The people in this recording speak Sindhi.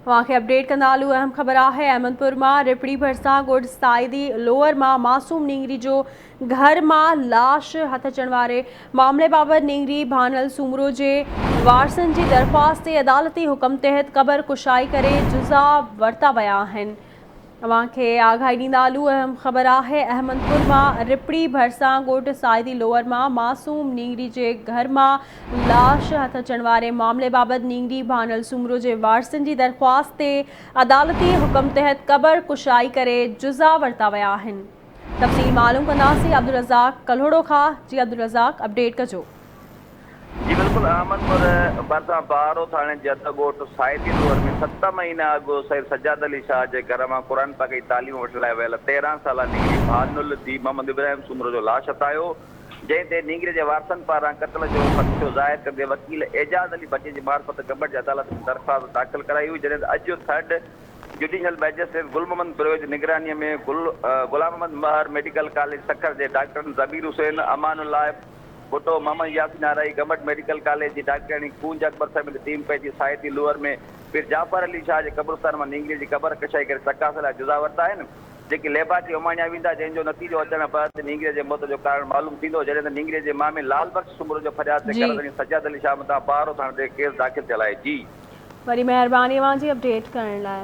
اوهان کي اپڊيٽ ڪندا هلون اهم خبر آهي احمدپور مان رپڙي ڀرسان ڳوٺ سائدي لوئر مان معصوم نينگري جو گهر مان لاش هٿ اچڻ واري معاملي بابت نينگري ڀانل سومرو جي وارثن جي درخواست تي عدالتي حڪم تحت قبر ڪشائي ڪري جزا ورتا ويا آهن اوهان کي آگاهي ڏيندا هلون اهم خبر آهي احمدپور مان رپڙي ڀرسان ڳوٺ سائدي لوئر مان معصوم نينگري جي گهر مان لاش هٿ اچڻ واري معاملي بابت نينگري ڀانل سومرو جي وارثن جي درخواست تي عدالتي حڪم تحت قبر ڪشائي ڪري جزا ورتا ويا آهن تفصيل معلوم ڪنداسين عبدالرزاق ڪلهوڙو کان جي عبدالرزاق اپڊيٽ ڪجو. جي بلڪل احمد پور ڀرسان بهارو ٿاڻي جي حد ڳوٺ سائدي لوهر ۾ ست مهينا اڳ سيد سجاد علي شاهه جي گهر مان قرآن پاڪ جي تعليم وٺڻ لاء ويل 13 سالا نينگري ڀانل ڌي محمد ابراهيم سومرو جو لاش هٿ آيو جنهن تي نينگري جي وارثن پاران قتل جو خدشو ظاهر ڪندي وڪيل اعجاز علي ڀٽي جي معرفت گمبٽ جي عدالت ۾ درخواست داخل ڪرائي هئي جڏهن ته اڄ third judicial magistrate Gul Muhammad Brohi جي نگراني ۾ گل غلام محمد مهر ميڊيڪل ڪاليج سکر جي ڊاڪٽرن ضمير حسين، امان الله ڀٽو، محمد ياسين آرائي، گمبٽ ميڊيڪل ڪاليج جي ڊاڪٽرياڻي ڪونج اڪبر سميت ٽيم پنهنجي سائتي لوئر ۾ پير جعفر علي شاهه جي قبرستان مان نينگري جي قبر ڪشائي ڪري چڪاس لاء جزا ورتا آهن جيڪي ليبارٽري اماڻيا ويندا جنهن جو نتيجو اچڻ بعد نينگري جي موت جو ڪارڻ معلوم ٿيندو جڏهن ته نينگري جي مامي لال بخش سومرو جو فرياد تي گهر ڌڻي سجاد علي شاهه مٿان بهارو ٿاڻي تي ڪيس داخل ٿيل آهي جي. وڏي مهرباني اوهان جي اپڊيٽ ڪرڻ لاء.